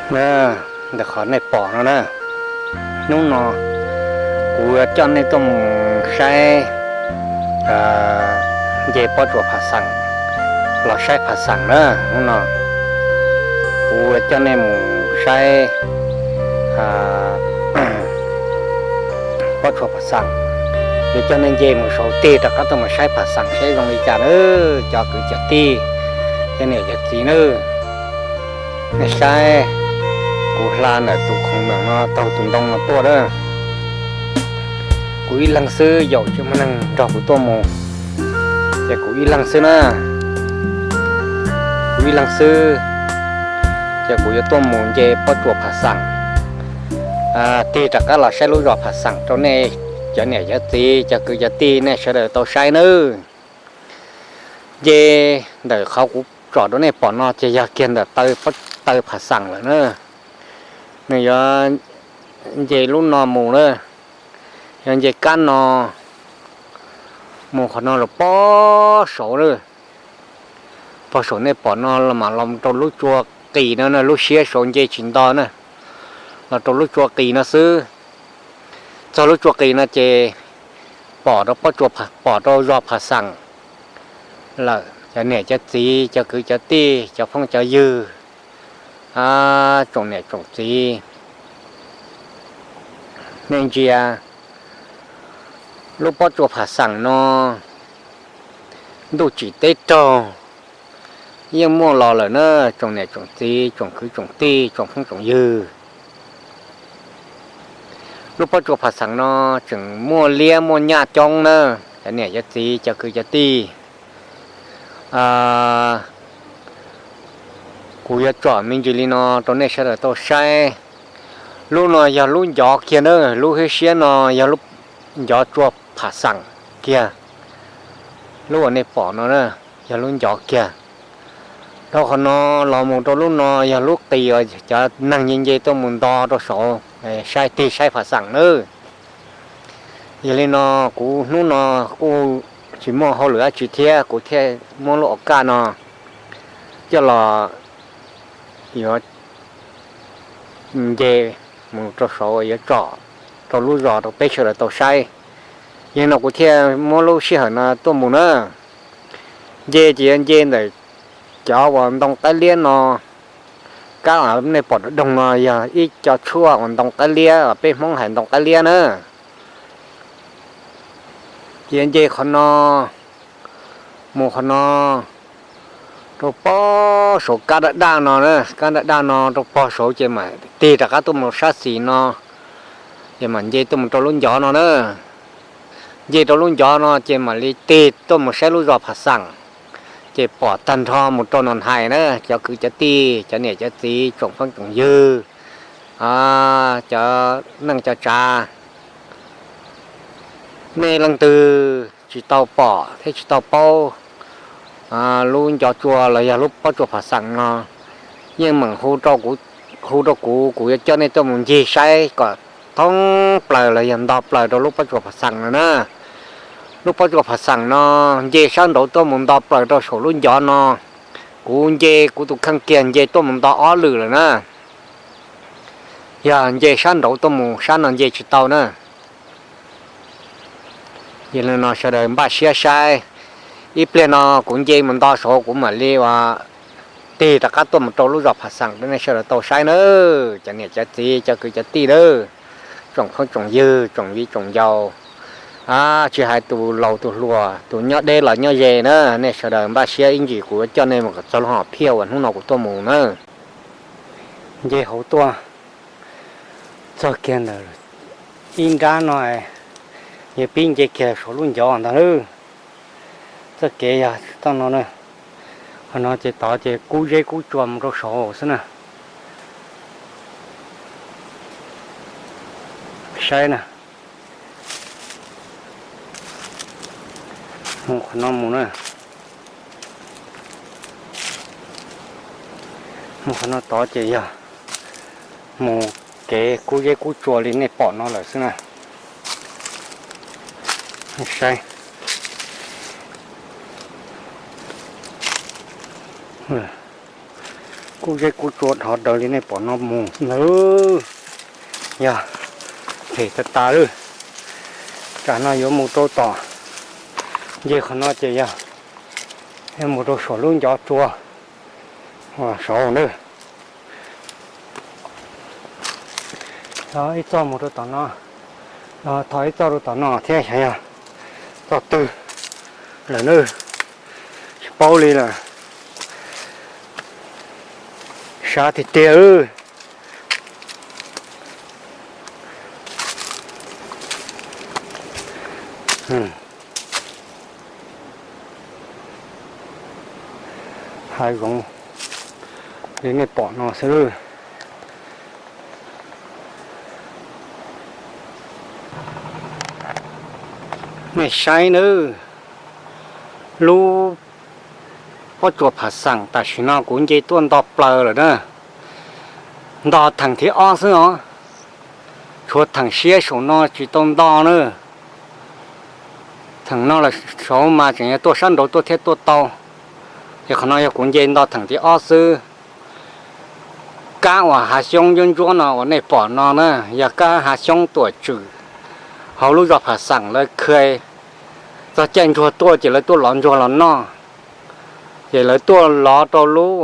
Na, ntawm qhov nej pom no na, hnub no kuv yuav coj nej tuaj mus saib nce pob tsuas Phav Xeem, los saib Phav Xeem na. Hnub no kuv yuav coj nej mus saib pob tsuas Phav Xeem, yuav coj nej nce mus saud tig rov qab tuaj mus saib Phav Xeem saib zoo li cas na, cov kwv cov tij, cov niam cov txiv na. Nej saib, kuv hla ntawm tus khoom ntawm no taug tus ntoo no tuaj na. Kuv ib leeg xwb, yaum tsis muaj neeg nrog kuv tuaj mus, ces kuv ib leeg xwb na. Kuv ib leeg xwb, ces kuv yuav tuaj mus nce pob tsuas Phav Xeem, tig rov qab los saib lub zos Phav Xeem rau nej cov niam cov txiv cov kwv cov tij nej sawv daws tau saib nawb. Nce ntawm qhov kuv tsom rau nej pom no ces yog kiag ntawm taw Phav Xeem lawm na. Nws yuav nce lub no mus na, yuav nce kab no mus qhov no los pob saud na. Pob saud nej pom no los mam los rau lub tsua qis no na, lub siab saud nce tsis nto na, los rau lub tsua qis no xwb. Txog lub tsua qis no ces pom rau pob tsuas, pom rau zos Phav Xeem lawm cov niam cov txiv cov kwv cov tij cov phooj cov ywg, tsoom niam tsoom txiv. Nej ntsia lub pob tsuas Phav Xeem no, ntuj tsim teb raug yeej muaj los lawm na, tsoom niam tsoom txiv tsoom kwv tsoom tij tsoom phooj tsoom ywg. Lub pob tsuas Phav Xeem no tseem muaj liab muaj nyaj coob na, cov niam cov txiv cov kwv cov tij. Kuv yuav tsom me ntsis li no rau nej sawv daws tau saib. Lub no yog lub ncov kiag na, lub hwj siab no yog lub ncov tsua Phav Xeem kiag. Lub uas nej pom no na yog lub ncov kiag. Dhau qhov no los mus rau lub no yog lub qis uas cov neeg nce nce tuaj mus nto rau saud saib tig saib Phav Xeem nawb. Yog li no kuv hnub no kuj tsis muaj hauj lwm dab tsi thiab kuv thiaj muab lub o kaj no coj los yuav nce mus rau saud yuav tsom rau lub zos rau peb sawv daws tau saib. Yog li no kuv thiaj muab lub sij hawm no tuaj mus na. Nce ces yuav nce ntawm cov uas ntoo qaib liab no. Kab uas nej pom doog no yog ib co tshuaj uas ntoo qaib liab uas peb Hmoob hais ntoo qaib liab na. Ces yuav nce qhov no mus qhov no rau pob saud kab daj daj no na, kab daj daj no rau pog saud ces mam tig rov qab tuaj mus sab xis no, ces mam nce tuaj mus rau lub ncov no na. Nce rau lub ncov no ces mam li tig tuaj mus saib lub zos Phav Xeem. Ces pom tag nrho mus rau Noo Hais na, cov kwv cov tij cov niam cov txiv tsoom phooj tsoom ywg, cov neej cov tsav, nej leej twg tsis tau pom thiab tsis tau paub lub ncov tsua los yog lub pob tsuas Phav Xeem no, yeej meem hu rau kuv, kuv yuav coj nej tuaj mus ncig saib kom thoob plaws los yog nto plaws rau lub pob tsuas Phav Xeem no na. Lub pob tsuas Phav Xeem no nce sab nraud tuaj mus nto plaws rau saum lub ncov no. Kuv nce kuv tus kheej kiag nce tuaj mus nto ob lwm lawm na. Yog nce sab nraud tuaj mus sab no nce tsis tau na. Yog li no sawv daws npaj siab saib, ib pliag no kuv nce mus nto saud kuv mam li ua tig rov qab tuaj mus rau lub zos Phav Xeem rau nej sawv daws tau saib na, cov niam cov txiv cov kwv cov tij na, tsoom phooj tsoom ywg tsoom viv tsoom ncaus, tsis hais tus laus tus hluas tus nyob deb los nyob ze na, nej sawv daws npaj siab ib ntsis kuv yuav coj nej mus kom txog lub hom phiaj uas hnub no kuv tuaj mus na. Nce hauv tuaj txog kiag ntawm ib nrab no, yog pib nce kiag saum lub ncov ntag na. Txoj kev yog toj no na, qhov no ces tod ces kub zeb kub tsua mus rau saud xwb na. Saib na, mus qhov no mus na, mus qhov no tod ces yog mus kev kub zeb kub tsua li nej pom no lawm xwb na. Saib, Kuj zeb kuj tsua dhov raws li nej pom no mus nawb. Yog phem tas tas lawm. Tsam no yuav mus rau tom, nce qhov no ces yog mus rau saum lub ncov tsua saud na. Ib txoj mus rau tom no, thov ib txoj rau tom no thiab xyov yog txoj twg lawm na, tsis paub li lawm. Sab tiag tiag. Hav zoov li nej pom no xwb. Nej saib nawb, lub pob tsuas pham xeem tam sim no kuv nce tuaj nto plaws lawm na. Nto theem thib ob xwb os, tshuav theem siab saum no tsis tau nto na. Theem no los saud mas tseem yog tuaj sab nraud tuaj thiaj tuaj tau. Ces qhov no yog kuv nce nto theem thib ob xwb. Kab uas hav xyoob ntsuab ntsuab no uas nej pom no na, yog kab hav xyoob tuam tswm hauv lub zos pham xeem lawv kha. Txog caij ntsuag tuaj ces lawv tuaj lov ntsuag los noj, ces lawv tuaj lov rau lub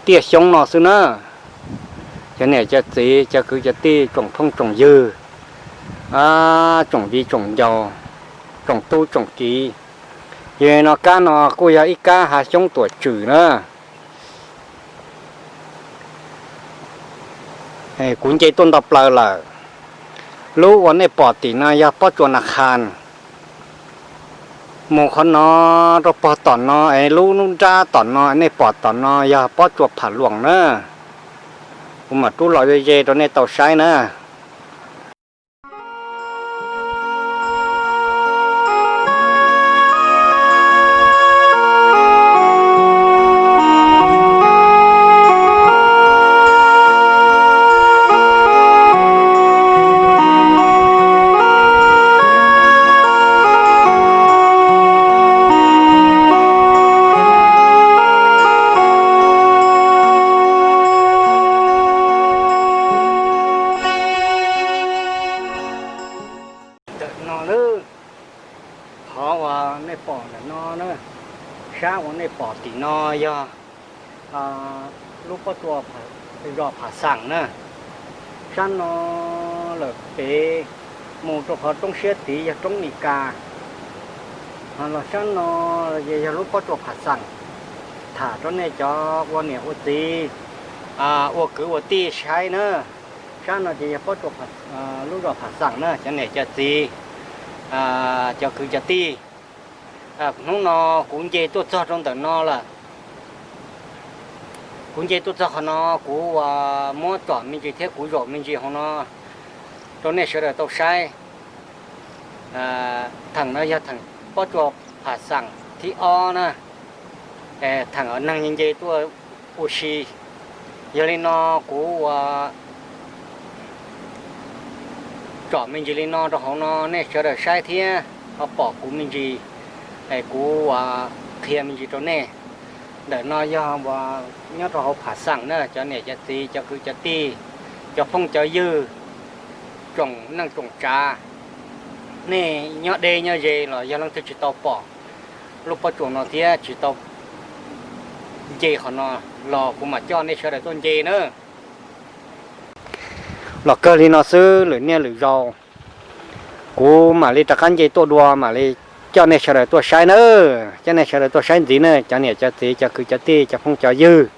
tiaj xyoob no xwb na. Cov niam cov txiv cov kwv cov tij tsoom phooj tsoom ywg, tsoom viv tsoom ncaus, tsoom tub tsoom kiv, yog no kab no kuj yog ib kab hav xyoob tuam tswm na. Kuv nce tuaj nto plaws lawm. Lub uas nej pom tim no yog pob tsuas nas khas. Mus qhov no rau pog tom no es lub nruab nrab tom no nej pom tom no yog pob tsuas pham luam na. Kuv mam rub los ze ze rau nej tau saib na. Ntawm no na, qhov uas nej pom ntawm no na, sab uas nej pom tim no yog lub pob tsuas zos Pham Xeem na. Sab no lawm pem mus rau qhov roob siab tid yog roob Mes Kas, ho los sab no yog lub pob tsuas Pham Xeem. Tham rau nej cov ua niam ua txiv, ua kwv ua tij saib na. Sab no ces yog pob tsuas, lub zos Pham Xeem na cov niam cov txiv, cov kwv cov tij. Hnub no kuv nce tuaj txog rau ntawm no lawm. Kuv nce tuaj txog qhov no kuv muab tsom me ntsis thiab kuv zaum me ntsis hauv no rau nej sawv daws tau saib. Theem no yog theem pob tsuas Pham Xeem thib ob na. Theem uas neeg nce tuaj ua si. Yog li no kuv ua tsom me ntsis li no rau hauv no nej sawv daws saib thiab ho pom kuv me ntsis, es kuv ua qhia me ntsis rau nej. Ntawm no yog ua nyob rau hauv Pham Xeem na cov niam cov txiv cov kwv cov tij, cov phooj cov ywg, tsoom neej tsoom tsav, nej nyob deb nyob ze los yog leej twg tsis tau pom lub pob tsuas no thiab tsis tau nce qhov no los kuv mam coj nej sawv daws tuaj nce na. Los kawg li no xwb lwm niaj lwm zaus kuv mam li rov qab nce tuaj dua mam li coj nej sawv daws tuaj saib na, coj nej sawv daws tuaj saib ntxiv na cov niam cov txiv cov kwv cov tij cov phooj cov ywg.